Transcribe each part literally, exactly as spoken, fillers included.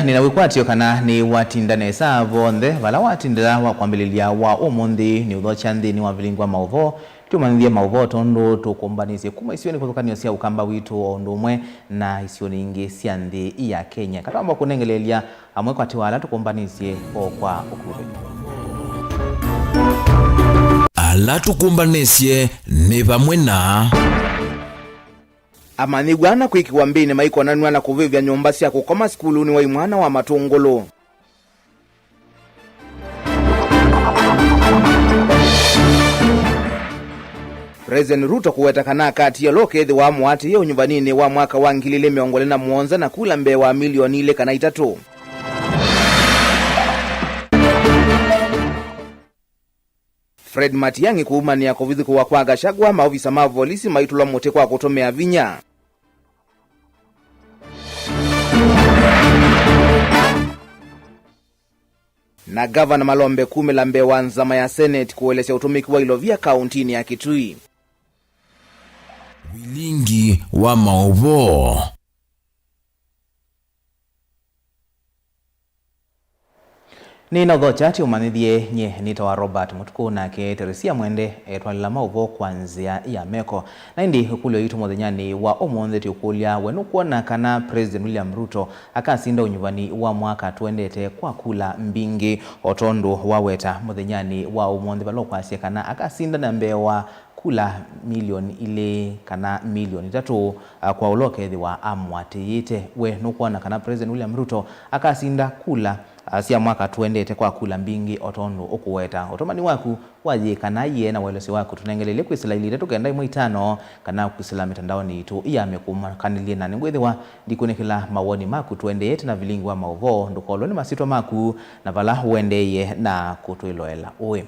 Nĩna wĩkwatyo kana nĩwatinda nesa vonthe vala watindĩla wa kwambĩlĩlya wa ũmũnthĩ. Nĩũthokya nthĩnĩ wa vilingi wa maũvoo, tũmanyĩthye maũvoo tondũ tũkũmbanĩsye kuma isionĩ kĩvathũkany'o sya Ũkamba witũ o ũndũ ũmwe na isionĩ ingĩ sya nthĩ ya Kenya. Katwamba kũnengeleelya amwe kwatĩ wa ala tũkũmbanĩsye o kwa ũkuvĩ. Ala tũkũmbanĩsye nĩ vamwe na. Amanyĩw'a ana kwĩkĩwa mbĩnĩ maikonanw'a na kũvĩvya nyũmba sya kũkoma sukulunĩ wa imwana wa Matũngũlũ. President Ruto kũweta kana akatia ũla ũkethĩwa amũatĩĩe ũnyuvaninĩ wa mwaka wa ngili ilĩ mĩongo ĩlĩ na mũonza na kula mbee wa milioni ilĩ kana itatũ. Fred Matiang'i kũumanĩa kũvithũkĩwa kwa Gachagua, maovisa ma volisi maitũlwa mũtĩ kwa kũtũmĩa vinya. Na Ngavana Malombe kumĩla mbee wa nzama ya Senate kũelesya ũtũmĩki wa ilovia kaũntinĩ ya Kitui. Vilingi wa maũvoo. Nĩnaũthokya tĩ ũmanyĩthye, nyie nĩtawa Robert Mũtukũ, nake Teresia Mwende etwalĩla maũvoo kwa nzĩa ya meko. Na ĩndĩ ĩkũlyo yitũ mũthenyanĩ wa ũmũnthĩ tũikũlya, we nũkwona kana President William Ruto akasinda ũnyuvani wa mwaka tũendete kwa kula mbingĩ o tondũ waweta mũthenyanĩ wa ũmũnthĩ vala ũkwasya kana akasinda na mbee wa kula milioni ilĩ kana milioni itatũ, a, kwa ũla ũkethĩwa amũatĩĩte. We nũkwona kana President William Ruto akasinda kula, a, sya mwaka tũendete kwa kula mbingĩ o tondũ ũkũweta? Ũtũmani waku wa yĩĩ kana yĩĩ na ũelesyo waku tũnengelelye kwĩsĩla ilĩ itatũ kenda ĩmwe itano kana kwĩsĩla mĩtandaonĩ yitũ ya mĩkũmanĩlye, na nĩngwĩthĩwa ndikunĩkĩla mawoni maku tũendeete na vilingi wa maũvoo. Ndũkolwe nĩ masyĩtwa maku na vala ũendeeye na kũtwĩloela ũĩ.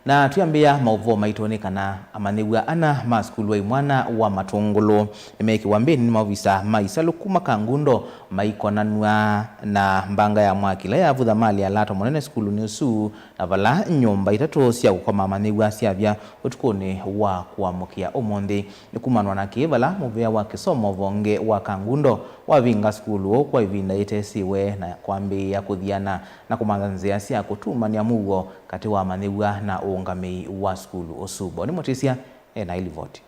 Na twĩambĩĩa maũvoo maitũ nĩ kana amanyĩw'a ana ma sukulu wa imwana wa Matũngũlũ nĩmeekĩwa mbĩnĩ nĩ maovisa ma isalũ kuma Kangundo maikonanw'a na mbanga ya mwaki ĩla yavutha mali ya lato mũnene sukulunĩ ũsu, na vala nyũmba itatũ sya kũkoma amanyĩw'a syavya ũtukũnĩ wa kũamũkĩa ũmũnthĩ. Nĩkumanwa na kĩĩ vala mũvĩa wa kĩsomo vonge wa Kangundo wavinga sukulu ũũ kwa ĩvinda yĩtesĩwe na kwambĩĩa kũthiana na kũmantha nzĩa sya kũtumanĩa mũuo katĩ wa amanyĩw'a na ũũngamĩi wa sukulu ũsu. Boni Mũtĩsya e na ĩlivoti.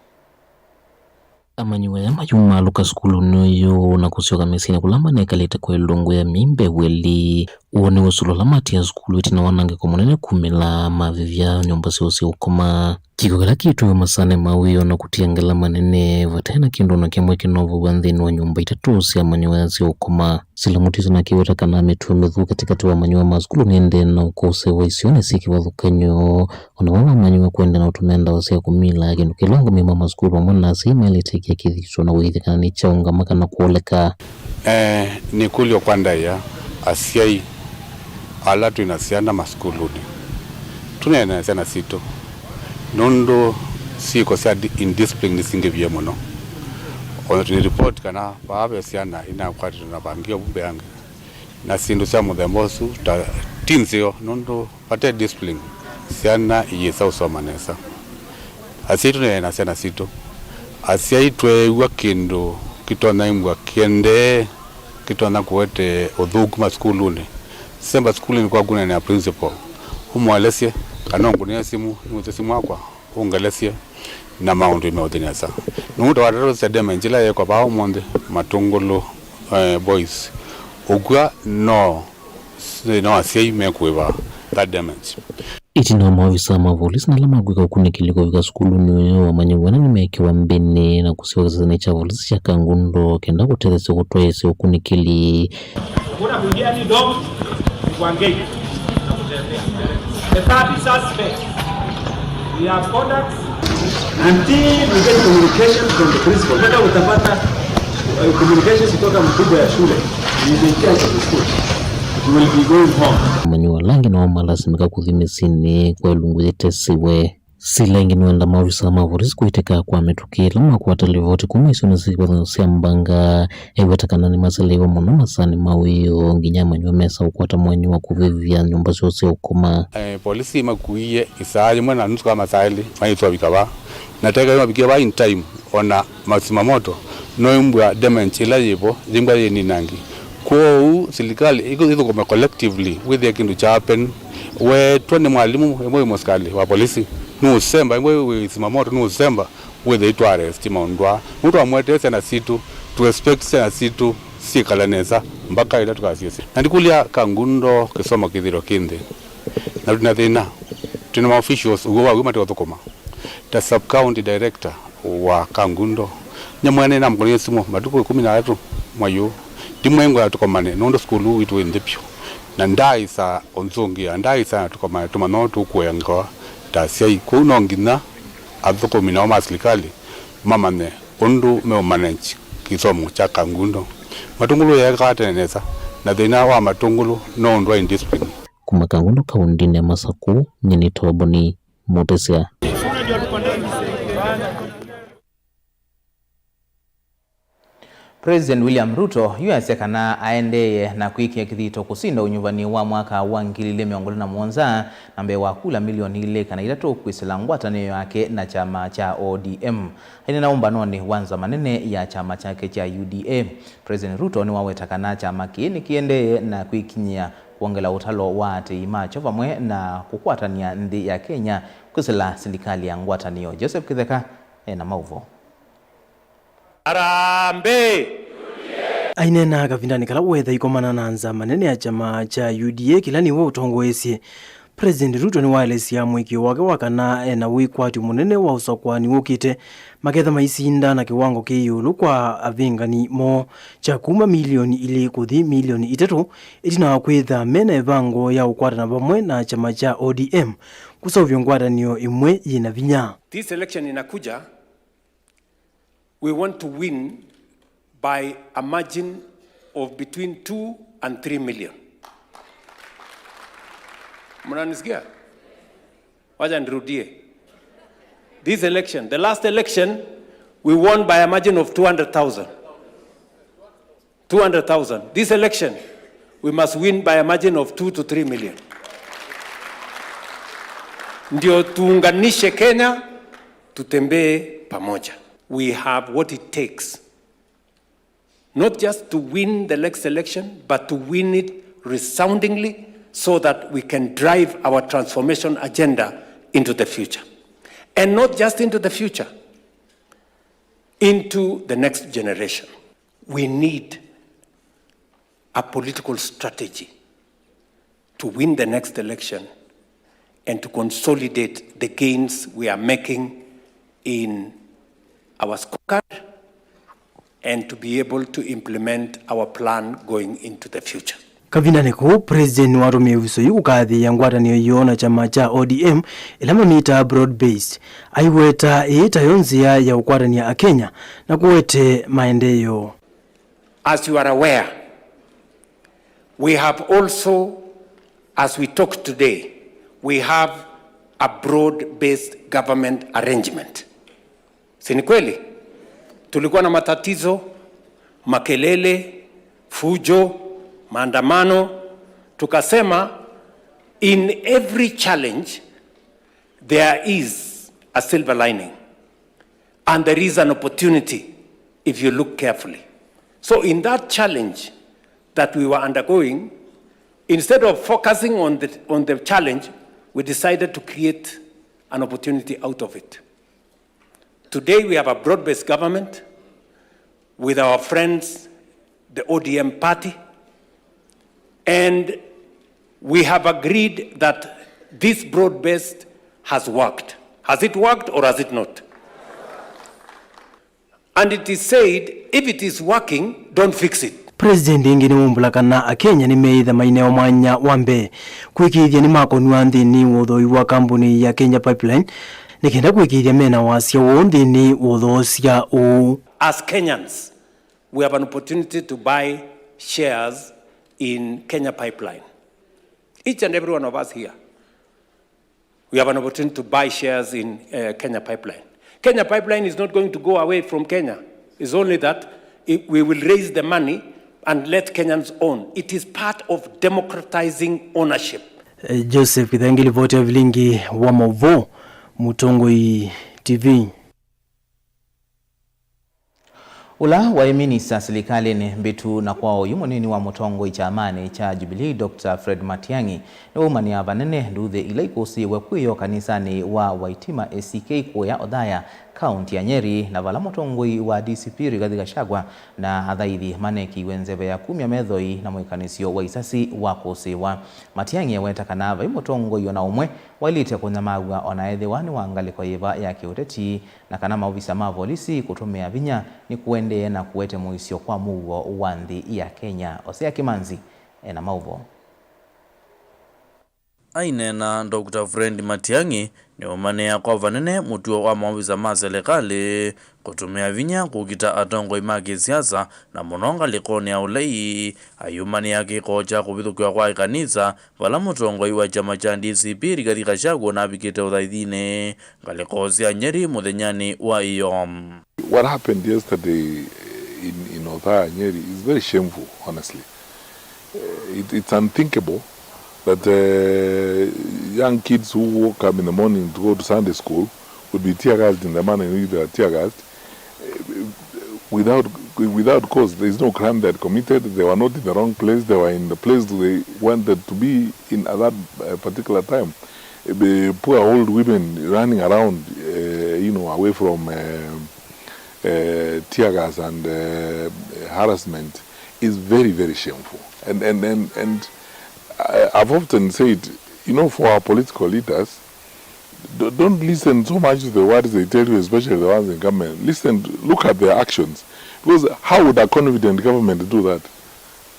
Amanyĩw'a aya mayumaalũka sukulunĩ ũyũ na kũsyoka mĩsyĩnĩ kũla manekalĩte kwa ĩlungu ya myei mbee w'elĩ. Ũũ nĩ ũsũlo ũla matia sukulu ĩtina wa wanangĩko mũnene kumĩla mavĩvya nyũmba syoo sya ũkoma. Kĩko kĩla kĩtwĩwe masaanĩ ma wĩoo na kũtia ngela manene, vate na kĩndũ o na kĩmwe kĩnovow'a nthĩnĩ wa nyũmba itatũ sya amanyĩw'a aya sya ũkoma. Sila Mutiso nakĩweta kana mĩtuo mĩthũku katĩkatĩ wa amanyĩw'a ma sukulu nĩendee na ũkose wa isionĩ syĩ kĩvathũkany'o. O na vala amanyĩw'a kwenda na ũtũmĩa ndawa sya kũmila, kĩndũ kĩla ũngũmĩ ma masukulu vamwe na asyai maĩlĩte ĩkĩa kĩthito na ũĩthya kana nĩkyaũngama kana kũoleka. Eh, nĩ kũlyo kwa ndaĩa asyai ala twĩ na syana masukulunĩ. Tũneene na syana sitũ nũndũ syĩko sya di-, indiscipline nĩsingĩvie mũno. O na twĩ report kana vaa ve syana inakwatĩtwe na vangi ũmbeange na syĩndũ sya mũthemba ũsu ta ti nzeo nũndũ vate discipline, syana iyĩsa ũsoma nesa. Asyai tũneene na syana sitũ. Asyai tweew'a kĩndũ kĩtonya imbwa kĩendee, kĩtonya kũete ũthũku masukulunĩ, semba sukulunĩ kwaku ũneenea principal, ũmũelesye kana ũngũnĩe simũ, nĩwĩsĩ simũ wakwa, ũngelesye na maũndũ meũthi nesa. Nũndũ wa ndeto sya damage ĩla yĩkwa vaa ũmũnthĩ Matũngũlũ, eh, boys, ũkw'a no, no asyai mekũĩva that damage. Ĩtina wa maovisa ma volisi na ala makwĩka ũkunĩkĩli kũvika sukulunĩ ũyũ, amanyĩw'a ana nĩmeekĩwa mbĩnĩ na kũsyoka kĩsĩnĩ kya volisi kya Kangundo kenda kũtetheesya kũtwaĩĩsya ũkunĩkĩli. Hakuna kuingia any dog kwa gate na kutembea. The thirty suspects, we have contacts. Until we get communication from the principal. Mpaka utapata, uh, communication kutoka mkubwa ya shule, we will be in charge of the school. We will be going home. Amanyĩw'a ala angĩ nao malasimĩka kũthi mĩsyĩnĩ kwa ĩlungu yĩtesiwe. Sila ĩngĩ nĩwenda maovisa ma volisi kũitĩka kwa mĩtũkĩ ĩla makwata livoti kuma isionĩ sya kĩvathũkany'o sya mbanga. Eweta kana nĩmaseleiwe mũno masaanĩ ma wĩoo nginya amanyĩw'a mesa ũkwata mwanya wa kũvĩvya nyũmba syoo sya ũkoma. Eh, polisi makuie isaa yĩmwe na nusu kana masaa elĩ maitwavika vaa, na teka mavikie vaa in time, ona masima moto noimbwa damage ĩla yĩvo yĩmbwa yĩninangi. Kwoou silikalĩ ĩkũ-, ĩthũkũme collectively wĩthĩe kĩndũ kya happen. Weetwa nĩ mwalimũ, ĩmwe wĩ mũsikalĩ wa polisi, nũũsemba, ĩmwe wĩ zimamoto, nũũsemba, wĩthĩe itwaaresti maũndũ aa. Nũndũ twamũetee syana sitũ, tũ expect syana sitũ syĩkale nesa mpaka ĩla tũkasyĩsya. Na ndikũlya Kangundo kĩsomo kĩthĩĩtwe kĩ nthĩ. Na twĩ na thĩna. Twĩ na ma officials, ũw'o wa w'o mate ũthũkũma. Ta sub county director wa Kangundo, nyamwene namũkũnĩie simũ matukũ ĩkũmi na atatũ mwai ũũ, ndimwengwa tũkomane nũndũ sukulu witũ wĩ nthĩ vyũ, na ndaaĩsa ũnzũngĩa, ndaaĩsa tũkomane tũmanye ũũ tũkũea ngewa ta asyai. Kwoou no nginya athũkũmi nao ma silikalĩ mamanye ũndũ meũmanage kĩsomo kya Kangundo. Matũngũlũ yeekaa tene nesa, na thĩna wa matũngũlũ no ũndũ wa indiscipline. Kuma Kangundo kaũndĩnĩ ya Masakũ, nyie nĩ Toboni Mutisia. President William Ruto yu asya kana aendeeye na kwĩkĩa kĩthito kũsinda ũnyuvani wa mwaka wa ngili ilĩ mĩongo ĩlĩ na mũonza na mbee wa kula milioni ilĩ kana itatũ kwĩsĩla ngwatanĩo yake na kyama kya O D M. Aineena ũmbanonĩ wa nzama nene ya kyama kyake kya U D A, President Ruto nĩwaweta kana kyama kĩĩ nĩkĩendeeye na kwĩkinyĩa kwongela ũtalo wa aatĩĩi makyo vamwe na kũkwatany'a nthĩ ya Kenya kwĩsĩla silikalĩ ya ngwatanĩo. Joseph Kĩtheka e na maũvoo. Harambee! Aineena kavindanĩ kala weetha ikomana na nzama nene ya kyama kya U D A kĩla nĩwe ũtongoesye, President Ruto nĩwaelesya mũĩkĩĩo wake wa kana e na wĩkwatyo mũnene wa ũsakũani wũkĩte, maketha maisinda na kĩwango kĩ ĩũlũ kwa avĩngani moo kya kuma milioni ilĩ kũthi milioni itatũ, ĩtina wa kwĩtha me na ĩvango ya ũkwatana vamwe na kyama kya O D M kũseũvya ngwatanĩo ĩmwe yĩ na vinya. This election inakuja, we want to win by a margin of between two and three million. Mnanisikia? Wacha nirudie. This election, the last election, we won by a margin of two hundred thousand. Two hundred thousand. This election, we must win by a margin of two to three million. Ndio tuunganishe Kenya, tutembee pamoja. We have what it takes not just to win the next election, but to win it resoundingly so that we can drive our transformation agenda into the future. And not just into the future, into the next generation. We need a political strategy to win the next election and to consolidate the gains we are making in our scorecard and to be able to implement our plan going into the future. Kavindanĩ kũu, President nĩwatũmĩe ĩvuso yĩu kũkathĩĩa ngwatanĩo yoo na kyama kya O D M, ĩla mamĩtaa broad based, aiweta ĩĩ tayo nzĩa ya ũkwatany'a Akenya na kũete maendeeo. As you are aware, we have also, as we talk today, we have a broad-based government arrangement. Si ni kweli? Tulikuwa na matatizo, makelele, fujo, maandamano. Tukasema, in every challenge, there is a silver lining. And there is an opportunity if you look carefully. So in that challenge that we were undergoing, instead of focusing on the, on the challenge, we decided to create an opportunity out of it. Today we have a broad-based government with our friends, the O D M party, and we have agreed that this broad-based has worked. Has it worked or has it not? And it is said, if it is working, don't fix it. President ĩngĩ nĩwaumbũla kana Akenya nĩmeĩtha mainewa mwanya wa mbee kwĩkĩĩthya nĩmakonw'a nthĩnĩ wa ũthooĩ wa kambuni ya Kenya Pipeline, nĩ kenda kwĩkĩĩthya mena wasya woo nthĩnĩ wa ũthoosya ũũ. As Kenyans, we have an opportunity to buy shares in Kenya Pipeline. Each and every one of us here, we have an opportunity to buy shares in, uh, Kenya Pipeline. Kenya Pipeline is not going to go away from Kenya. It's only that it, we will raise the money and let Kenyans own. It is part of democratizing ownership. Eh, Joseph Kithengi, livoti ya vilingi wa mauvoo, Mũtongoi T V. Ũla waĩ minista silikalĩnĩ mbĩtu na kwa oyu mũnini wa mũtongoi kyamanĩ kya Jubilee, Doctor Fred Matiang'i, nĩwaumanĩa vanene nduthĩ ila ikũsĩĩwe kwĩyoo kanisanĩ wa Waitima A C K kũya Othaya, kaunti ya Nyeri, na vala mũtongoi wa D C P Rigathi Gachagua na athaithi manekĩiwe nzeve ya kumya methoi na mwĩkanĩsyo wa isasi wa kũsĩĩwa. Matiang'i eweta kana vai mũtongoi ona ũmwe waĩlĩte kũnyamaw'a ona ethĩwa nĩ wa ngalĩko yĩva ya kĩũteti, na kana maovisa ma volisi kũtũmĩa vinya nĩkũendee na kũete mũisyo kwa mũuo wa nthĩ ya Kenya. Osea Kĩmanzi ena maũvoo. Aineena, Doctor Fred Matiang'i nĩwaumanĩa kwa vanene mũtuo wa maovisa ma selekalĩ kũtũmĩa vinya kũkita atongoi ma kĩsiasa, na mũno ngalĩkonĩ ya ũlei. Ayumanĩa kĩko kya kũvithũkĩwa kwa ĩkanisa, vala mũtongoi wa kyama kya D C P Rigathi Gachagua navikĩte ũthaithinĩ ngalĩko sya Nyeri mũthenyanĩ wa ĩyo. What happened yesterday in, in Othaya, Nyeri is very shameful, honestly. Uh, it, it's unthinkable that uh, young kids who woke up in the morning to go to Sunday school would be tear gassed in the manner in which they are tear gassed, uh, without, without cause. There is no crime they had committed. They were not in the wrong place. They were in the place they wanted to be in at that uh, particular time. Uh, poor old women running around, uh, you know, away from uh, uh, tear gas and uh, harassment is very, very shameful. And, and, and, and I- I've often said, you know, for our political leaders, d- don't listen so much to the words they tell you, especially the ones in government. Listen, look at their actions. Because how would a confident government do that?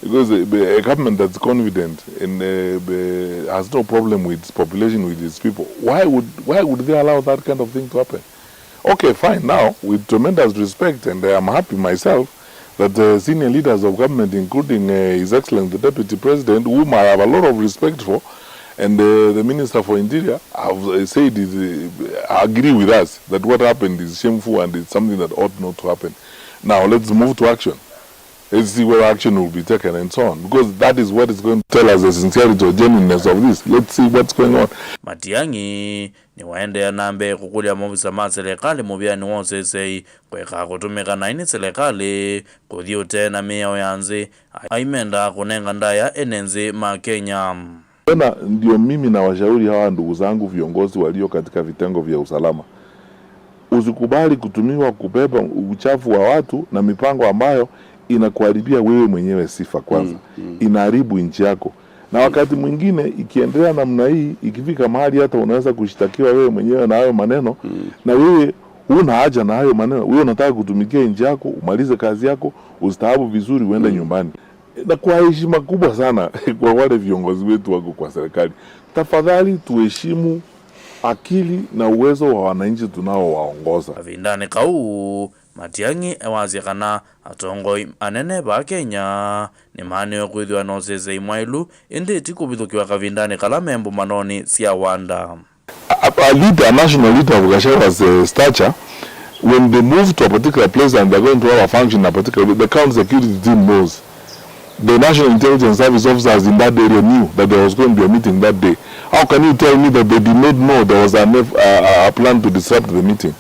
Because a, a government that's confident and uh, has no problem with its population, with its people, why would, why would they allow that kind of thing to happen? Okay, fine. Now, with tremendous respect, and I am happy myself that the senior leaders of government, including uh, His Excellency the Deputy President, whom I have a lot of respect for, and uh, the Minister for Interior, have uh, said is, uh, agree with us that what happened is shameful and it's something that ought not to happen. Now, let's move to action. Let's see what action will be taken and so on, because that is what is going to tell us the sincerity or genuineness of this. Let's see what's going on. Matiang'i nĩwaendeea na mbee kũkũlya maovisa ma selekalĩ mũvĩanĩ wa ũsesei kũekaa kũtũmĩka naĩ nĩ selekalĩ kũthi ũtee na mĩao ya nzĩ, aimendaa kũnenga ndaĩa ene nzĩ ma Kenya. Tena ndio mimi nawashauri hawa ndugu zangu viongozi walio katika vitengo vya usalama, usikubali kutumiwa kubeba uchafu wa watu na mipango ambayo inakuharibia wewe mwenyewe sifa kwanza, mm, mm, inaharibu nchi yako. Na wakati mwingine ikiendelea namna hii, ikifika mahali hata unaweza kushtakiwa wewe mwenyewe na hayo maneno, mm, na wewe huna haja na hayo maneno. Wewe unataka kutumikia nchi yako, umalize kazi yako, ustaafu vizuri, uende, mm, nyumbani. Na kwa heshima kubwa sana kwa wale viongozi wetu wako kwa serikali, tafadhali tuheshimu akili na uwezo wa wananchi tunaowaongoza. Kavindanĩ kau, Matiang'i ewasya kana atongoi anene vaa Kenya nĩmaanĩwe kwĩthĩwa na ũsesei mwaĩlu, ĩndĩ ti kũvithũkĩwa kavindanĩ kala me mbũmanonĩ sya wanda. A, a leader, a national leader of Gachagwa's uh, stature, when they move to a particular place and they're going to have a function in a particular place, the county security team knows. The National Intelligence Service officers in that area knew that there was going to be a meeting that day. How can you tell me that they did not know there was an F, uh, a plan to disrupt the meeting?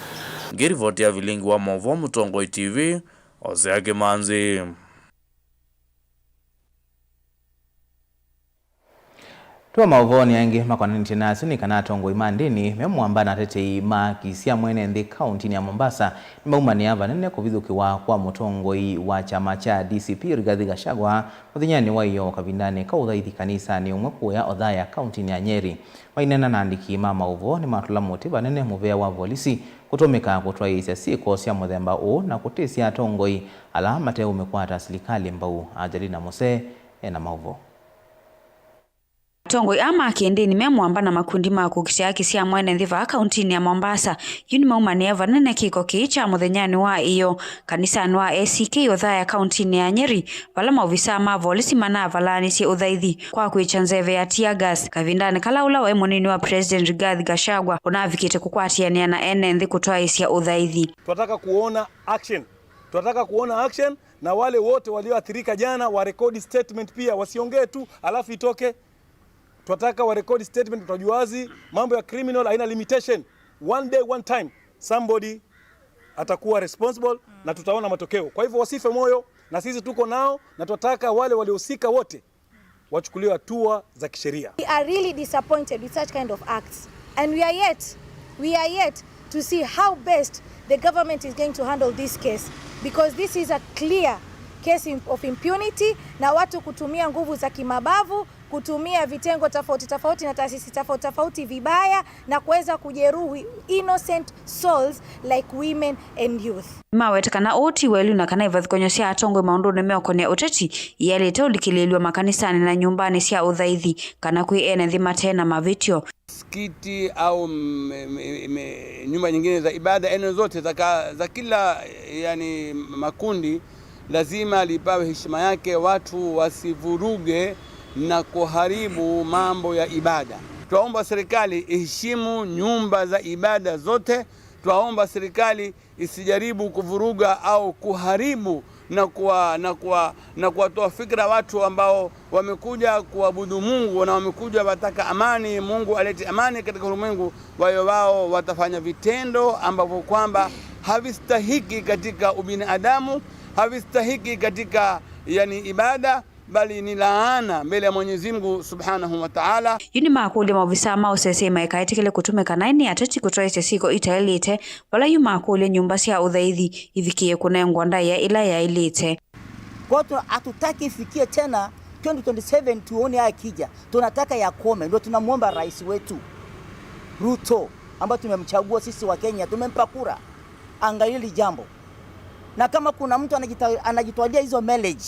Ngĩrivoti ya vilingi wa maũvoo Mũtongoi T V, Osea Kĩmanzi. Twĩ maũvoonĩ angĩ makonanĩtye na asu nĩ kana atongoi ma ndĩni me mũamba na atetei ma haki sya mwene nthĩ kauntinĩ ya Mombasa nĩmaumanĩa vanene kũvithũkĩwa kwa mũtongoi wa kyama kya D C P Rigathi Gachagua mũthenyanĩ wa ĩyoo kavindanĩ ka ũthaithi kanisanĩ ũmwe kũya Othaya kauntinĩ ya Nyeri. Maineena na andĩki ma maũvoo nĩmatũla mũtĩ vanene mũvea wa volisi kũtũmĩka kũtwaĩĩsya syĩko sya mũthemba ũũ na kũtĩsya atongoi ala mateũmĩkwata silikalĩ mbau. Angelina Mose ena maũvoo. Atongoi aa ma kĩndĩni me mũamba na makundi ma kũkitĩa haki sya mwene nthĩ vaa kauntinĩ ya Mombasa yu nĩmaumanĩe vanene kĩko kĩĩ kya mũthenyanĩ wa ĩyoo kanisanĩ wa A C K Othaya kauntinĩ ya Nyeri, vala maovisaa ma volisi manavalaanĩsye ũthaithi kwa kwĩkya nzeve ya tear gas kavindanĩ kala ũla waĩ mũnini wa President Rigathi Gachagua ũnavikĩte kũkwatĩanĩa na ene nthĩ kũtwaĩĩsya ũthaithi. Twataka kuona action. Twataka kuona action. Na wale wote walioathirika jana warekodi statement pia, wasiongee tu alafu itoke. Twataka warekodi statement, tutajua wazi mambo ya criminal haina limitation. One day, one time, somebody atakuwa responsible na tutaona matokeo. Kwa hivyo wasife moyo, na sisi tuko nao, na tunataka wale waliohusika wote wachukuliwe hatua za kisheria. We are really disappointed with such kind of acts, and we are yet, we are yet to see how best the government is going to handle this case, because this is a clear case of impunity na watu kutumia nguvu za kimabavu, kutumia vitengo tofauti tofauti na taasisi tofauti tofauti vibaya na kuweza kujeruhi innocent souls like women and youth. Nĩmaweta kana ũũ ti welu na kana ivathũkany'o sya atongoi maũndũnĩ meũkonĩa ũteti iyaĩlĩte ũlikĩlĩĩlw'a makanisanĩ na nyũmbanĩ sya ũthaithi kana kwĩ ene nthĩ mate na mavĩtyo. Msikiti au me, me, me, nyumba nyingine za ibada, eneo zote za, ka, za kila yani makundi, lazima lipawe heshima yake, watu wasivuruge na kuharibu mambo ya ibada. Twaomba serikali iheshimu nyumba za ibada zote. Twaomba serikali isijaribu kuvuruga au kuharibu na kuwa, na kuwa, na kuwatoa fikra watu ambao wamekuja kuabudu Mungu na wamekuja wataka amani, Mungu alete amani katika ulimwengu. Wayo wao watafanya vitendo ambavyo kwamba havistahiki katika ubinadamu, havistahiki katika yani ibada, bali ni laana mbele ya Mwenyezi Mungu Subhanahu wa Ta'ala. Yu nĩmakũlya maovisaa ma ũseseĩ maikaetĩkĩle kũtũmĩka naĩ nĩ ateti kũtwaĩsya syĩko itaĩlĩte, vala yu makũlya nyũmba sya ũthaithi ivikĩe kũnengwa ndaĩa ĩla yaĩlĩte. Kwa hiyo hatutaki ifikie tena twenty twenty-seven tuone akija. Tunataka yakome. Ndio tunamwomba rais wetu Ruto, ambaye tumemchagua sisi wa Kenya, tumempa kura, angalie hili jambo. Na kama kuna mtu anajita, anajitwalia hizo mileage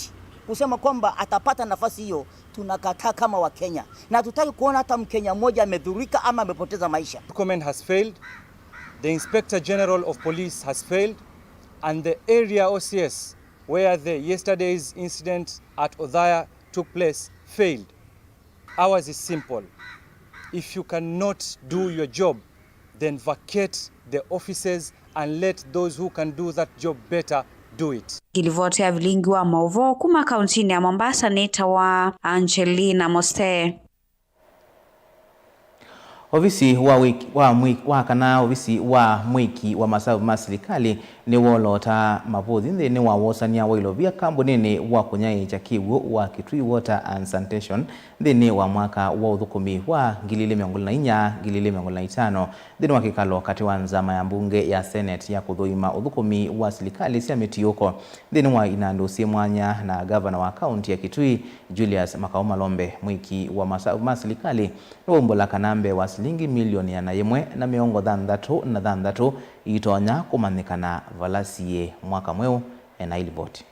kusema kwamba atapata nafasi hiyo, tunakataa kama Wakenya, na hatutaki kuona hata Mkenya mmoja amedhurika ama amepoteza maisha. Murkomen has failed, the Inspector General of Police has failed, and the area O C S where the yesterday's incident at Othaya took place failed. Ours is simple. If you cannot do your job, then vacate the offices and let those who can do that job better do it. Ngilivoti ya vilingi wa maũvoo kuma kauntinĩ ya Mombasa nĩtawa Angelina Mosee. Ovisi wa wĩki, wa mwĩki, wa kana ovisi wa mwĩki wa masavu ma silikalĩ nĩwoloota mavũthi nthĩnĩ wa wosania wa ilovia kambunĩnĩ wa kũnyaĩĩkya kĩw'ũ wa Kitui Water and Sanitation nthĩnĩ wa mwaka wa ũthũkũmi wa ngili ilĩ mĩongo ĩlĩ na inya, ngili ilĩ mĩongo ĩlĩ na itano, nthĩnĩ wa kĩkalo katĩ wa nzama ya mbunge ya Senate ya kũthũima ũthũkũmi wa silikalĩ sya mĩtiũko nthĩnĩ wa inandũ syĩ mwanya na ngavana wa kaunti ya Kitui, Julius Makau Malombe. Mwĩki wa masavu ma silikalĩ nĩwaumbũla kana mbee wa silingi milioni ĩana yĩmwe na mĩongo thanthatũ na thanthatũ itonya kũmanyĩkana vala siĩ mwaka mweũ. Ena ilivoti.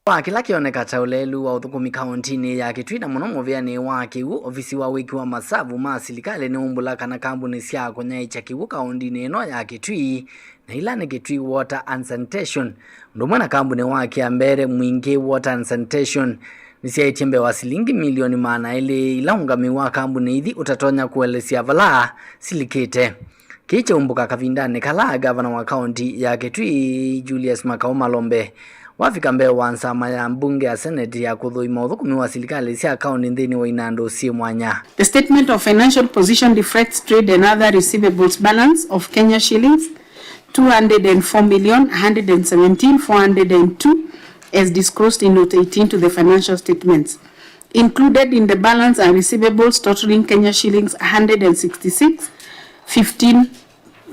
Kwa kĩla kĩoneka ta ũleelu wa ũthũkũmi kaũntinĩ ya Kitui, na mũno mũvĩanĩ wa kĩw'ũ, ovisi wa wĩki wa masavu ma silikalĩ nĩwaumbũla kana kambunĩ sya kũnyaĩĩkya kĩw'ũ kaũntinĩ ĩno ya Kitui, na ila nĩ Kitui Water and Sanitation, ũndũ ũmwe na kambunĩ wa Kĩambere Mwingĩ Water and Sanitation, nĩsyaĩtye mbee wa silingi milioni maana elĩ ila ũngamĩi wa kambunĩ ithi ũtatonya kũelesya vala silikĩte. Kĩĩ kyaumbũka kavindanĩ kala ngavana wa kaũnti ya Kitui, Julius Makau Malombe, wavika mbee wa nzama ya mbunge ya Senate ya kũthũima ũthũkũmi wa silikalĩ sya kaũnti nthĩnĩ wa inandũ syĩ mwanya. The statement of financial position reflects trade and other receivables balance of Kenya shillings two hundred and four million, one hundred and seventeen, four hundred and two as disclosed in note eighteen to the financial statements. Included in the balance are receivables totaling Kenya shillings one hundred and sixty-six, fifteen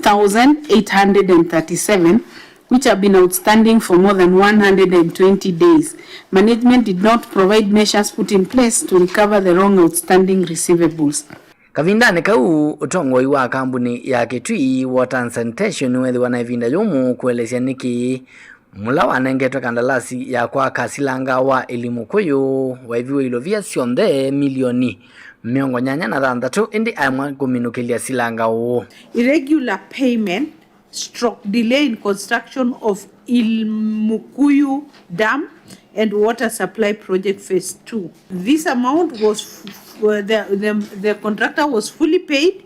thousand eight hundred and thirty-seven, which have been outstanding for more than one hundred and twenty days. Management did not provide measures put in place to recover the long outstanding receivables. Kavindanĩ kau, ũtongoi wa kambuni ya Kitui Water and Sanitation nĩwethĩwa na ĩvinda yũmũ kũelesya nĩkĩ mũla wanengetwe kandalasi ya kwaka silanga wa Ilimukuyu waĩviwe ilovia syonthe milioni mĩongo nyanya na thanthatũ, ĩndĩ aemwa kũminũkĩlya silanga ũũ. Irregular payment stroke delay in construction of Ilmukuyu Dam and Water Supply Project Phase two. This amount was f- f- the, the, the contractor was fully paid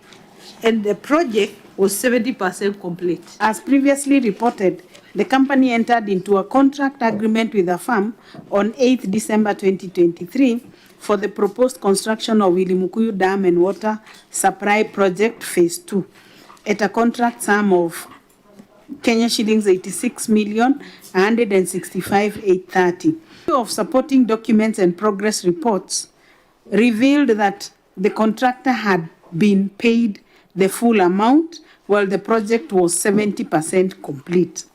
and the project was seventy percent complete. As previously reported, the company entered into a contract agreement with a firm on eighth December twenty twenty-three for the proposed construction of Ilimukuyu Dam and Water Supply Project Phase two at a contract sum of Kenya shillings eighty-six million one hundred sixty-five eight thirty. Of supporting documents and progress reports revealed that the contractor had been paid the full amount while the project was seventy percent complete.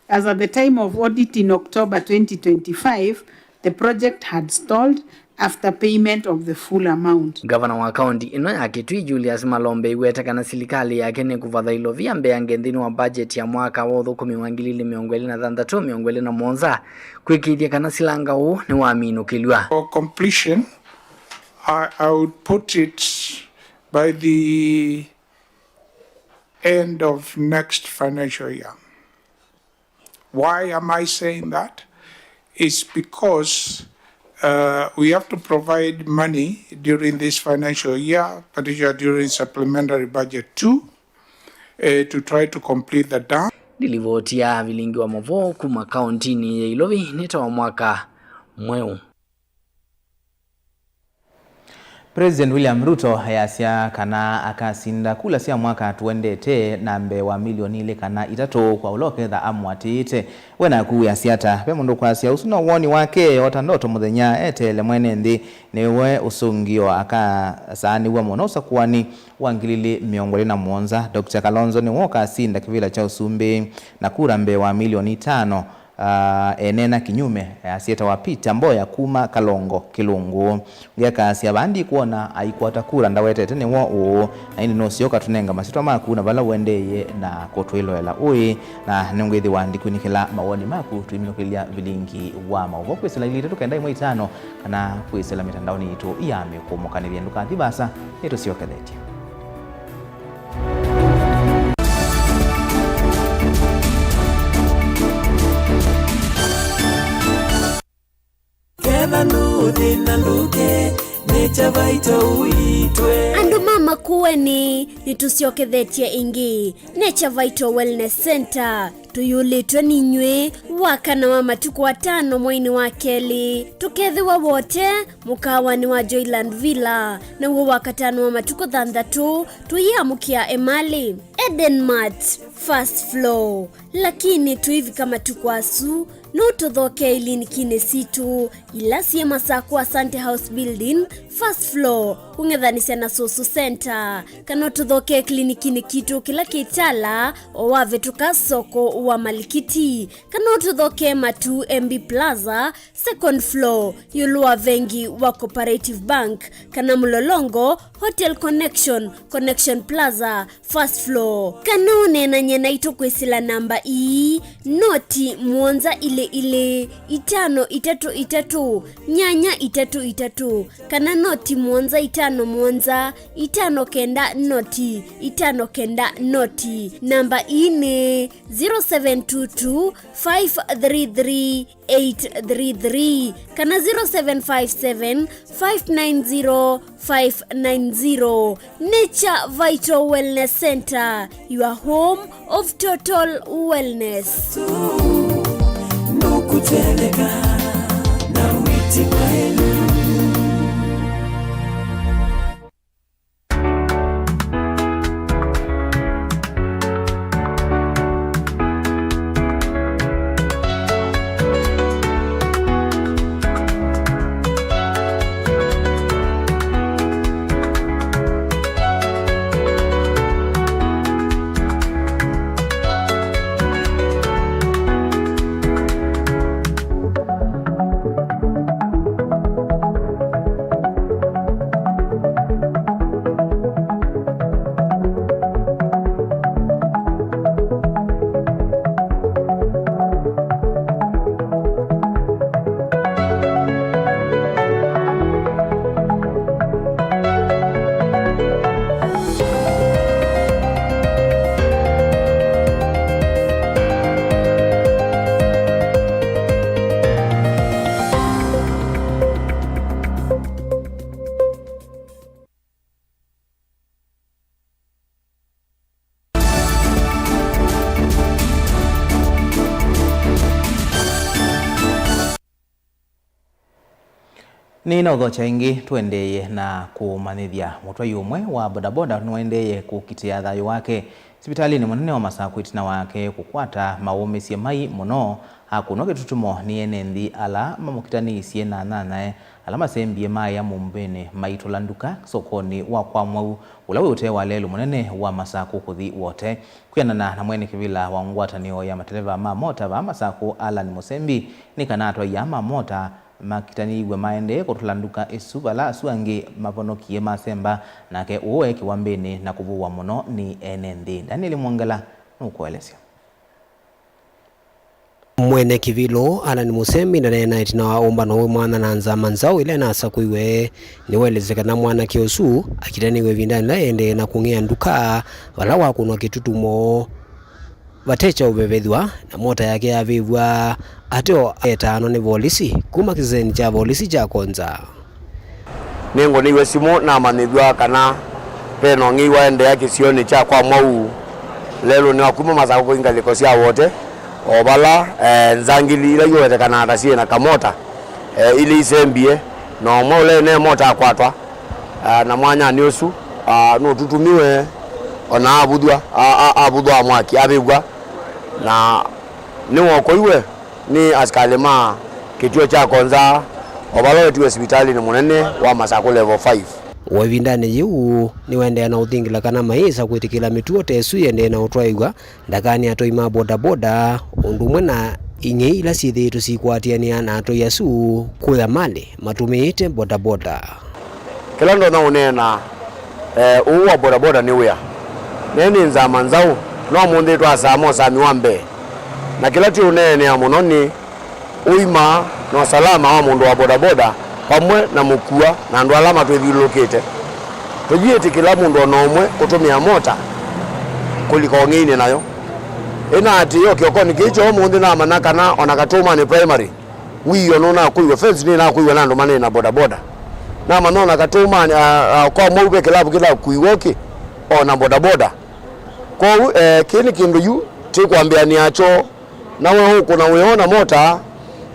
As at the time of audit in October twenty twenty-five, the project had stalled after payment of the full amount. Ngavana wa kaunti ĩno ya Kitui, Julius Malombe, aiweta kana silikalĩ yake nĩkũvatha ilovia mbeange nthĩnĩ wa budget ya mwaka wa ũthũkũmi wa ngili ilĩ mĩongo ĩlĩ na thanthatũ, mĩongo ĩlĩ na mũonza, kwĩkĩĩthya kana silanga ũũ nĩwaminũkĩlw'a. For completion, I, I would put it by the end of next financial year. Why am I saying that? It's because, uh, we have to provide money during this financial year, particularly during supplementary budget two, uh, to try to complete the dam. Nĩ livoti ya vilingi wa mavoo kuma kauntinĩ ya Ilovi nĩ ta wa mwaka mweũ. President William Ruto easya kana akasinda kula sya mwaka tũendete na mbee wa milioni ilĩ kana itatũ kwa ũla ũketha amũatĩĩte. We naku wĩasya ata? Ve mũndũ ũkwasya ũsu no woni wake, o ta ndoto mũthenya eteele mwene nthĩ. Nĩwe ũsũngĩo akasaanĩw'a mũno ũsakũani wa ngili ilĩ mĩongo ĩlĩ na mũonza. Doctor Kalonzo nĩwe ũkasinda kĩvĩla kya ũsumbĩ na kura mbee wa milioni itano. Ah, eneena kinyume, asietawa Peter Mboya kuma Kalongo Kĩlũngũ. Ũngĩ akasya, vaa ndikwona aikwata kura ndawetete nĩw'o ũũ, na ĩndĩ nũsyoka tũnenga masyĩtwa maku na vala ũendeeye na kũtwĩloela ũĩ, na nĩngwĩthĩwa ndikunĩkĩla mawoni maku tũiminũkĩlya vilingi wa maũvoo kwĩsĩla ilĩ itatũ kenda ĩmwe itano, kana kwĩsĩla mĩtandaonĩ yitũ ya mĩkũmũkanĩlya. Ndũkathi vaasa, nĩtũsyokethete. Ketha nũthĩna ndũke, nĩ Chavaito ũitwe. Andũ ma Makueni, nĩtũsyokethetye ĩngĩ. Nature Vital Wellness Center, tũyũlĩtwe ninyw'ĩ wakana wa matukũ atano mweinĩ wa kelĩ, tũkethĩwa Wote, mũkaawanĩ wa Joyland Villa, naw'o wakatano wa matukũ thanthatũ, tũyĩamũkĩa Emali. Eden Mart, first floor, lakini tũivika matukũ asu, no tũthokee ilinikinĩ sitũ, ila syĩ Masakũ Asante House Building, first floor, kũng'ethanĩsya na Susu Center, kana ũtũthokee klinikinĩ kitũ kĩla kĩ Tala, o wavĩtũka soko wa Malikiti, kana ũtũthokee Matu M B Plaza, second floor, ĩũlũ wa vengi wa Cooperative Bank, kana Mlolongo, Hotel Connection, Connection Plaza, first floor. Kana ũneenany'e naitũ kwĩsĩla namba ii, noti mũonza ilĩ ilĩ, itano itatũ itatũ, nyanya itatũ itatũ, kana noti mũonza itano mũonza, itano kenda noti, itano kenda noti. Namba ii nĩ zero seven two two, five three three, eight three three, kana zero seven five seven, five nine zero, five nine zero. Nature Vital Wellness Center, your home of total wellness. Nũkũtetheka na wĩti mwaĩlu. Nĩnaũthokya ĩngĩ, tũendeeye na kũmanyĩthya mũtwai ũmwe wa bodaboda nĩwaendeeye kũkitĩa thayũ wake sivitalĩnĩ mũnene wa Masakũ ĩtina wake kũkwata maũmĩsye mai mũno akũnwa kĩtutumo nĩ ene nthĩ ala mamũkitanĩisye na anyanyae ala masembie maĩa mũmbĩnĩ maitũla nduka sokonĩ wa Kwa Mwau ũla wĩ ũtee wa lelũ mũnene wa Masakũ kũthi Wote. Kwĩanana na mwene kĩvĩla wa ngwatanĩo ya mateleva ma mota vaa Masakũ, Allan Mũsembi, nĩ kana atwai aa ma mota makitanĩiw'e maendee kũtũla nduka ĩsu vala asu angĩ mavonokie masemba, nake ũũ eekĩwa mbĩnĩ na kũvũwa mũno nĩ ene nthĩ. Daniel Mwongela nũkũelesya. Mwene kĩvĩla Allan Mũsembi ndaneena ĩtina wa ũmbano wĩ mwanya na nzama nzaũ ĩla ĩnasakũiwe. Nĩwaelesya kana mwanake ũsu akitanĩiw'e ĩvindanĩ yĩla ĩendee na kũng'ĩa nduka vala wakũnwa kĩtutumo vate kyaũvevethw'a, na mota yake yavĩvw'a ateo etanwa nĩ volisi kuma kĩseseni kya volisi kya Konza. Nĩngũnĩiwe simũ namanyĩthw'a kana ve na ũng'ei waendeea kĩsionĩ kya Kwa Mwau lelũnĩ wa kuma Masakũ kũthi ngalĩko sya Wote, o vala, eh, nzangili ila iũwetekanaa ta syĩ na kamota, eh, ilĩ isembie, na ũmwe ũla ene mota akwatwa, ah, na mwanyanĩ ũsu, ah, nũtutumiwe, o na avuthw'a, a-, a-, avuthwa mwaki, avĩvw'a, na nĩwokoiwe nĩ asikalĩ ma kĩtuo kya Konza, o vala wetiwe sivitalĩnĩ mũnene wa Masakũ Level five. O ĩvindanĩ yĩu, nĩwaendeea na ũthingila kana mayĩsa kwĩtĩkĩla mĩtuo ta ĩsu yĩendee na ũtwaĩw'a, ndakani atoi ma bodaboda, ũndũ ũmwe na ing'ei ila syĩthĩĩtwe sikwatĩanĩa na atoi asu kũya malĩ matũmĩĩte bodaboda. Kĩla ndonya ũneena, eh, ũũ wa bodaboda nĩ wĩa. Naĩ nĩ nzama nzaũ, no mũnthĩ twasaa mosami wa mbee. Na kĩla tũũneenea mũno nĩ ũima na ũsalama wa mũndũ wa bodaboda vamwe na mũkua na andũ ala matwĩthyũlũlũkĩte. Tũyĩtĩkĩla mũndũ o na ũmwe kũtũmĩa mota kũlika ũng'einĩ nayo. Ĩnaatĩĩo kĩokonĩ kĩĩ kya ũmũnthĩ namanya kana o na Katũũmanĩ Primary, wĩoo nũnakũiwe, fence nĩnakũiwe na andũ manĩ na bodaboda. Namanya o na Katũũmanĩ, a, a, Kwa Mwau ve kĩlavu kĩlakuiwe ũkĩ, o na bodaboda. Kwoou, eh, kĩĩ nĩ kĩndũ yu tĩkwambĩanĩa kyo, na we ũkũna wĩoo na mota,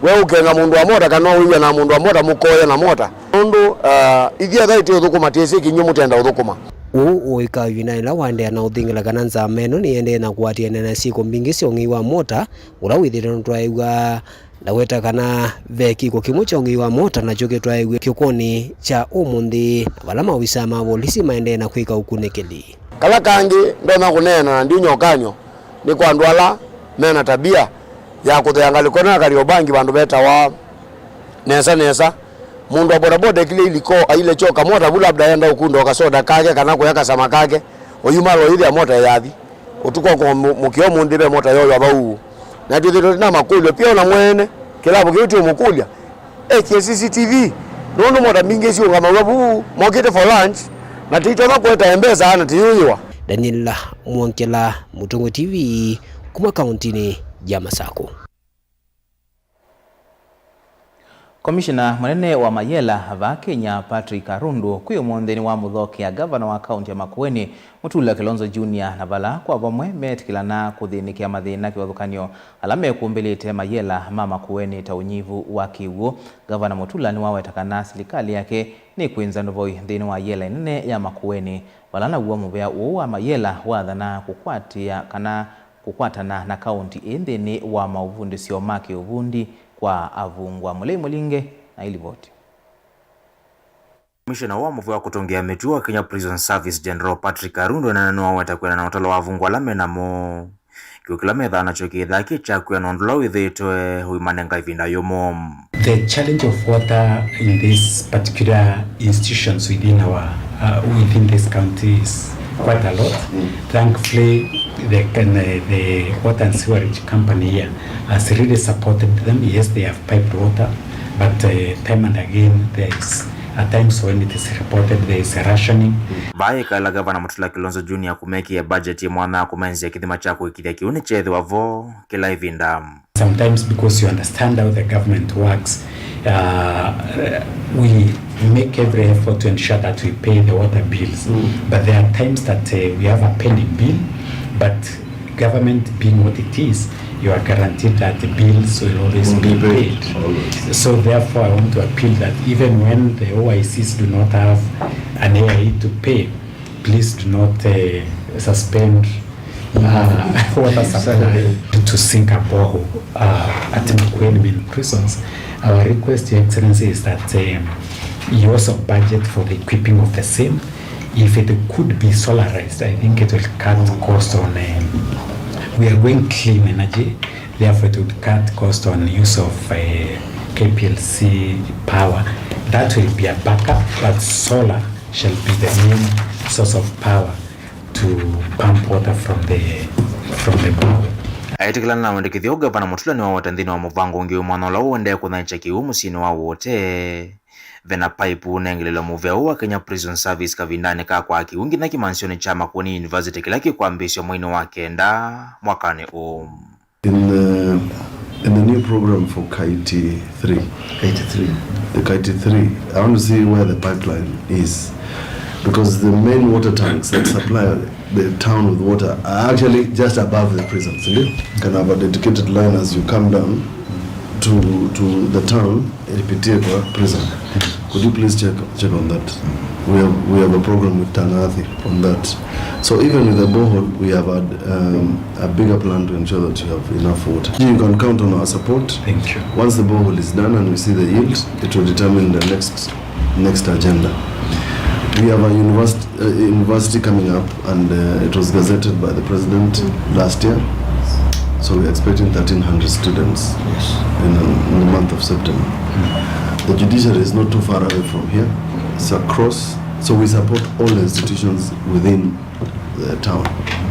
we ũkenga mũndũ wa mota, kana wĩw'a na mũndũ wa mota mũkoya na mota. Nũndũ, ah, ithyĩ etha ĩtĩ ũthũkũma, tĩsĩ kĩnyuĩ mũtenda ũthũkũma. Ũũ ũĩkaa ĩvindanĩ ĩla waendeea na ũthingila kana nzama ĩno nĩyendee na kũatĩanĩa na syĩko mbingĩ sya ũng'ei wa mota, ũla wĩthĩĩtwe nũtwaĩw'a. Ndaweta kana ve kĩko kĩmwe kya ũng'ei wa mota nakyo kĩtwaĩw'e kĩokonĩ kya ũmũnthĩ, na vala maovisaa ma volisi maendee na kwĩka ũkunĩkĩli. Kala kangĩ ndonya kũneena na ndiũnyokany'o nĩ kwa andũ ala me na tabia ya kũthea ngalĩko ĩno ya Kariobangi vandũ vetawa Nesa Nesa. Mũndũ wa bodaboda ekĩlya iliko aile kyoka mota vu, labda enda ũkunda o kasoda kake kana kũya kasama kake, oyumala oyĩthĩa mota ĩyathi. Ũtukũ wa kũmũkĩa ũmũnthĩ ve mota yooywa vau. Na twĩthĩĩtwe twĩ na makũlyo pia ona mwene kĩlavu kĩu tũũmũkũlya ekie C C T V, nũndũ mota mbingĩ siũngamaw'a vuu mokĩte for lunch, na tũitonya kũetae mbesa na tũyũyĩwa. Daniel Mwongela, Mũtongoi T V, kuma kauntinĩ ya Masakũ. Komishena mũnene wa mayela vaa Kenya, Patrick Arundu, kwĩ ũmũnthĩ nĩwamũthokea ngavana wa kaunti ya Makueni, Mutula Kilonzo Junior, na vala kwa vamwe meetĩkĩlana kũthĩnĩkĩa mathĩna kĩvathũkany'o ala mekũmbĩlĩte mayela ma Makueni ta ũnyivu wa kĩw'ũ. Ngavana Mutula nĩwaweta kana silikalĩ yake nĩkwĩnza ndovoi nthĩnĩ wa yela ĩnene ya Makueni, vala naw'o mũvĩa ũũ wa mayela wathana kũkwatĩa kana kũkwatana na kaunti ĩ nthĩnĩ wa maũvundĩsyo ma kĩũvundi kwa avungwa. Mũlei Mũlinge na ĩlivoti. Komishena wa mũvĩa wa kũtũngĩa mĩtuo wa Kenya Prison Service, General Patrick Arundu, nĩwaweta kwĩana na ũtalo wa avungwa ala me namo. Kĩw'ũ kĩla methaa nakyo kĩthaa kĩ kya kwĩana ũndũ ũla wĩthĩĩtwe ũimanenga ĩvinda yũmũ. The challenge of water in these particular institutions within our, uh, within this county is quite a lot. Mm. Thankfully, the, the, the water and sewerage company here has really supported them. Yes, they have piped water, but, uh, time and again, there is at times when it is reported there is a rationing. Vaa ĩkaĩla Gavana Mutula Kilonzo Junior kũmekĩa budget ya mwanya ya kũmanyĩsya kĩthima kya kũĩkĩĩthya kĩw'ũ nĩkyeethĩwa vo kĩla ĩvinda. Sometimes, because you understand how the government works, uh, we make every effort to ensure that we pay the water bills. Mm. But there are times that, uh, we have a pending bill, but government being what it is, you are guaranteed that the bills will always be paid. So therefore, I want to appeal that even when the O I Cs do not have an A I E to pay, please do not uh, suspend uh, water supply to sink a borehole uh, at Makueni main prisons. Our request, Your Excellency, is that um, you also budget for the equipping of the same. If it could be solarized, I think it will cut cost on. Um, we are going clean energy, therefore it would cut cost on use of uh, K P L C power. That will be a backup, but solar shall be the main source of power to pump water from the from the borehole. Aĩtĩkĩlana na wendekethyo ũũ, Ngavana Mutula nĩwaweta nthĩnĩ wa mũvango ũngĩ wĩ mwanya ũla ũendee kũthanĩkya kĩw'ũ mũsyĩnĩ wa Wote. Vena paipu ũnengelelwa mũvea ũũ wa Kenya Prison Service kavindanĩ ka kwaa kĩw'ũ nginya kĩmansyonĩ kya Makueni University kĩla kĩkwambĩĩsw'a mweinĩ wa kenda mwakanĩ ũũ. In the, in the new program for Kaiti three, Kaiti three. The Kaiti three, I want to see where the pipeline is, because the main water tanks that supply the town with water are actually just above the prison, sindio? Can have a dedicated line as you come down to, to the town, ipitie kwa prison. Could you please check, check on that? We have, we have a program with Tangathi on that. So even with the borehole, we have had um, a bigger plan to ensure that you have enough water. You can count on our support. Thank you. Once the borehole is done and we see the yield, it will determine the next next agenda. We have a university, uh, university coming up, and uh, it was gazetted by the president last year. So we're expecting thirteen hundred students in, in the month of September. The judiciary is not too far away from here. It's across. So we support all the institutions within the town.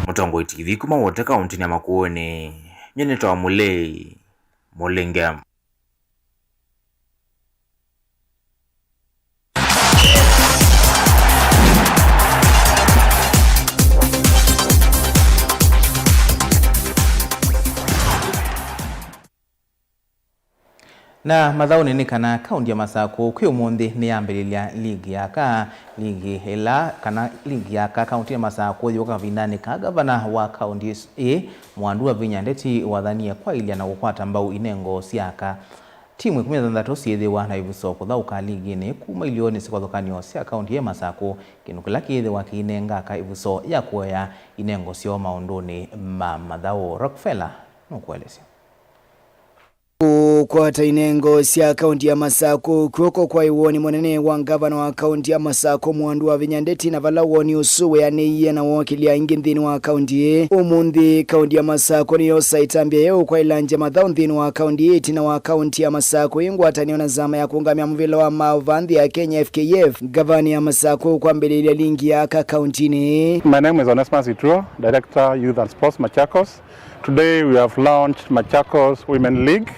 Mũtongoi T V kuma Wote kaunti ya Makueni, nyie nĩtawa Mũlei Mũlinge. Na mathaũnĩ nĩ kana kaunti ya Masakũ kwĩ ũmũnthĩ nĩyambĩlĩlya ligi ya aka, ligi ĩla kana ligi ya aka kaunti ya Masakũ yũka kavindanĩ ka ngavana wa kaunti ĩĩ Mwandu Wavinya Ndeti wathanie kwaĩlya na kũkwata mbau inengo sya aka. Timu ĩkũmi na thanthatũ syĩthĩwa na ĩvuso kũthaũka liginĩ kuma ilionĩ sya kĩvathũkany'o sya kaunti ya Masakũ, kĩndũ kĩla kĩĩthĩwa kĩinenga aka ĩvuso ya kũea inengo syoo maũndũnĩ ma mathaũ. Rockefeller nũkũelesya. Kũkwata inengo sya kaunti ya Masakũ kw'oko kwaĩ woni mũnene wa ngavana wa kaunti ya Masakũ Mwandu Wavinya Ndeti, na vala woni ũsu weanĩie na wookĩlya aingĩ nthĩnĩ wa kaunti ĩĩ. Ũmũnthĩ kaunti ya Masakũ nĩyosa ĩtambya yeũ kwa ĩlangya mathaũ nthĩnĩ wa kaunti ĩĩ, ĩtina wa kaunti ya Masakũ ĩ ngwatanĩo na nzama ya kũũngamĩa mũvĩla wa maũvaa nthĩ ya Kenya, F K F, ngavani ya Masakũ kwambĩlĩĩlya lingi ya aka kauntinĩ ĩĩ. My name is Onesmus Ituo, Director, Youth and Sports, Machakos. Today we have launched Machakos Women League,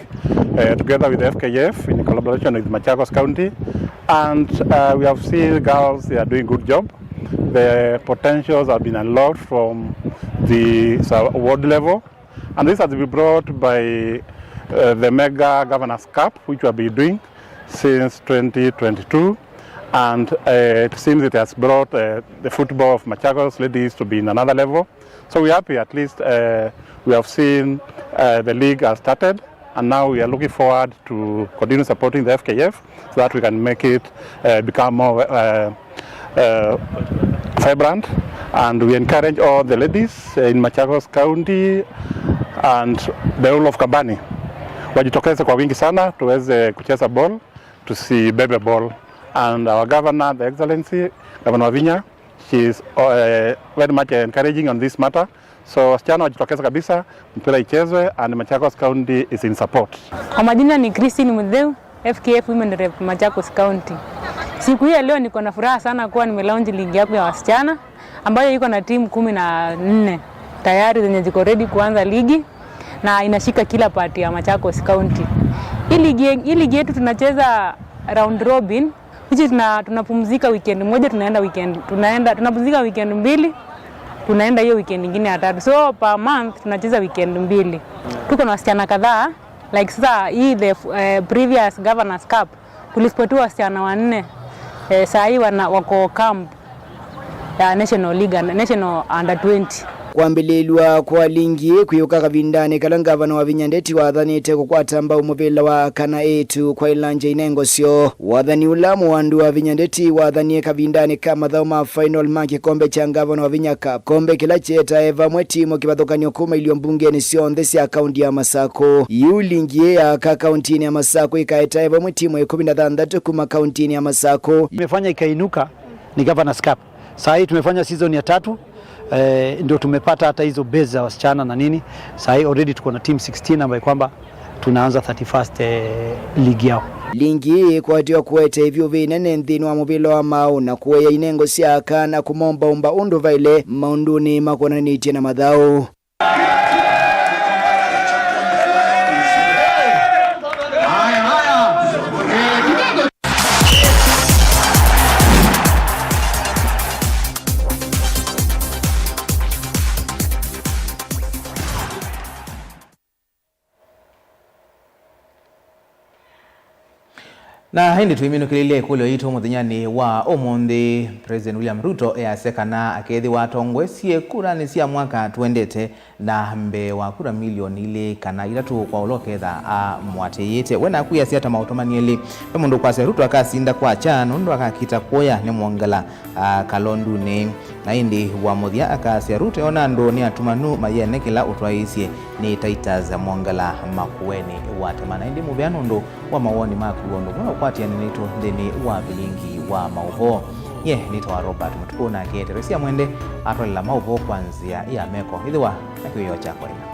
uh, together with F K F in collaboration with Machakos County, and uh, we have seen girls, they are doing good job. The potentials have been unlocked from the sub-, ward level, and this has been brought by uh, the Mega Governors Cup, which we have been doing since twenty twenty-two, and uh, it seems it has brought uh, the football of Machakos ladies to be in another level. So we're happy at least uh, we have seen uh, the league has started, and now we are looking forward to continue supporting the F K F so that we can make it uh, become more uh, uh, vibrant, and we encourage all the ladies uh, in Machakos County and the whole of Kabani wajitokeze kwa wingi sana tuweze kucheza ball, tusibebe ball. And our governor, the excellency, Governor Wavinya, she is uh, very much encouraging on this matter. So wasichana wajitokeze kabisa, mpira ichezwe, and Machakos County is in support. Kwa majina ni Christine Mutheu, F K F Women Rep Machakos County. Siku hii ya leo niko na furaha sana kuwa nimelaunch ligi yangu ya wasichana ambayo iko na timu kumi na nne tayari zenye ziko ready kuanza ligi na inashika kila part ya Machakos County. Hii ligi, hii ligi yetu tunacheza round robin, which is tuna, tunapumzika weekend moja, tunaenda weekend, tunaenda, tunapumzika weekend mbili, tunaenda hiyo weekend ingine ya tatu. So per month tunacheza weekend mbili. Tuko na wasichana kadhaa, like sasa hii the uh, previous Governors Cup kulispotiwa wasichana wanne, eh, saa hii wana, wako camp ya National League, National Under twenty. Kwambĩlĩlw'a kwa lingi ĩĩ kwĩũka kavindanĩ kala ngavana Wavinya Ndeti wathanĩte kũkwata mbau mũvĩla wa kana ĩtu kwa ilanja inengo syoo. Wathani ũla mũwandu Wavinya Ndeti wathanie kavindanĩ ka mathaũ ma final ma kĩkombe kya ngavana Wavinya Cup, kombe kĩla kyeetae vamwe timu kĩvathũkany'o kuma ilio mbungenĩ syonthe sya kaunti ya Masakũ. Yu lingi ĩĩ ya aka kauntinĩ ya Masakũ ĩkaetae vamwe timu ĩkũmi na thanthatũ kuma kauntinĩ ya Masakũ. Imefanya ikainuka ni Governor's Cup. Saa hii tumefanya season ya tatu, eh, ndio tumepata hata hizo base za wasichana na nini. Saa hii already tuko na team sixteen ambayo kwamba tunaanza thirty-first, eh, league yao. Lingi ĩĩ ĩkwatĩwa kũete ĩvyũvĩ ĩnene nthĩnĩ wa mũvĩla wa maaũ na kũea inengo sya aka na kũmaũmbaũmba ũndũ vaĩle maũndũnĩ makonanĩtye na mathaũ. Na ĩndĩ tũiminũkĩlĩlya ĩkũlyo yitũ mũthenyanĩ wa ũmũnthĩ. President William Ruto easya kana akethĩwa atongoesye kuranĩ sya mwaka tũendete na mbee wa kura milioni ilĩ kana itatũ kwa ũla ũketha amũatĩĩte. We naku wĩasya ata maũtũmani elĩ? Ve mũndũ ũkwasya Ruto akasinda kwakya nũndũ akakita kũya nĩ mwongela, a, kalondunĩ. Na ĩndĩ wa mũthya akasya Ruto eona andũ nĩ atumanu mayene kĩla ũtwaĩĩsye nĩ Titus Mwongela Makueni watema. Na ĩndĩ mũvea nũndũ wa mawoni maku ũndũ ũmwe ũkwatĩanĩ naitũ nthĩnĩ wa vilingi wa maũvoo. Nye nĩtawa Robert Mũtukũ, nake Teresia Mwende atwalela maũvoo kwa nzĩa ya meko. Ĩthĩwa na kĩwĩoo kya kwaĩla.